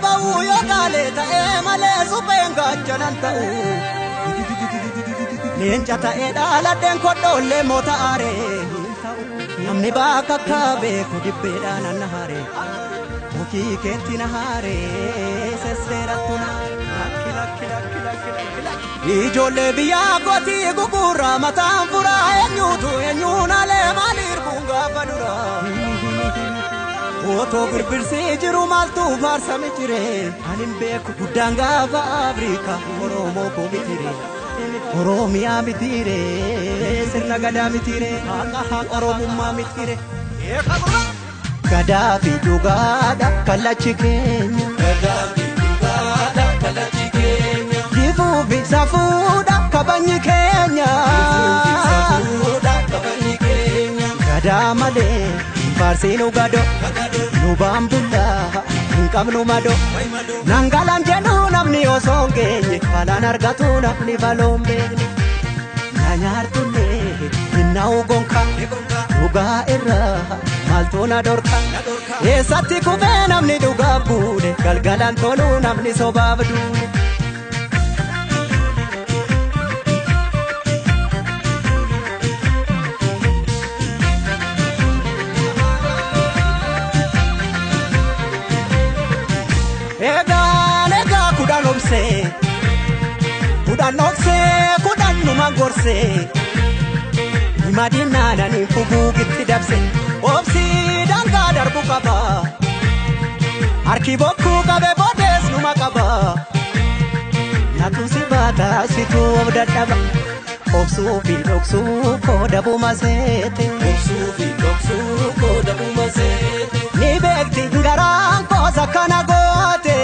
boba'u yoo gaalee ta'ee malee supheen gaachanan ta'u. Leenca ta'ee dhaaladheen kodhoollee moota aaree namni bakka akka beeku dibbeedhaan anna haaree mukii keetti na haaree sesseerattu na lakki lakki lakki lakki lakki lakki. Ijoollee biyyaa kootii gugurraa mataan furaa eenyuutu eenyuun alee maaliif kun gaafa duraa. Otoo birbirsii jiru maaltu faarsame jire ani hin beeku guddaan gaafa Afrikaa Oromoo koo mitire Oromiyaa mitire sirna gadaa mitire haqa haqa Oromummaa mitire. Gadaa fi dhugaadha kallachi keenya. Gadaa fi dhugaadha kallachi keenya. Jifuu fi safuudha kabajni keenya. Jifuu fi safuudha kabajni keenya. Gadaa malee hin faarsiinu gadoo. Nu baambullaa hin qabnu madoo. Nangalaan jedhu namni osoo hin geenye balaan argatu namni baloo hin beekne. Na nyaartullee hin na'u gonka dhugaa irraa maaltu na dhorka. Eessatti kufee namni dhugaaf buune galgalaan toluu namni sobaaf duune. Egaan egaa kudhan obsee kudhan obsee kudhan numa gorsee himadinaananii fuguugitti dabse obsii dangaa darbu qaba harki bokkuu qabe boodees numa qaba natu si baata situu of dadhaba obsuu fi dhoksuu kooda buma seete. Obsuu fi dhoksuu kooda buma seete. Ni beekti garaan koosa kana goote.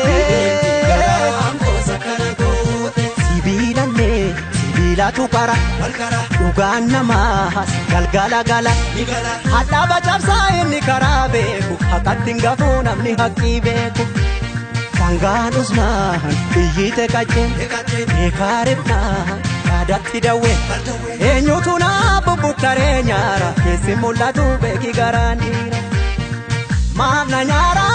Garaan koosa kana goote. Sibiilallee sibiilatu qara. Walqara. Dhugaan namaas galgala gala. Ni gala. Hadhaaba cabsaa inni karaa beeku haqatti hin gafuu namni haqqii beeku. Sangaan usnaan iyyite qacceen beekaa ribnaan yaadatti dawwe. Eenyutu naa bubbuttaree nyaara keessi mul'atu beeki garaan dhiira. Maaf na nyaara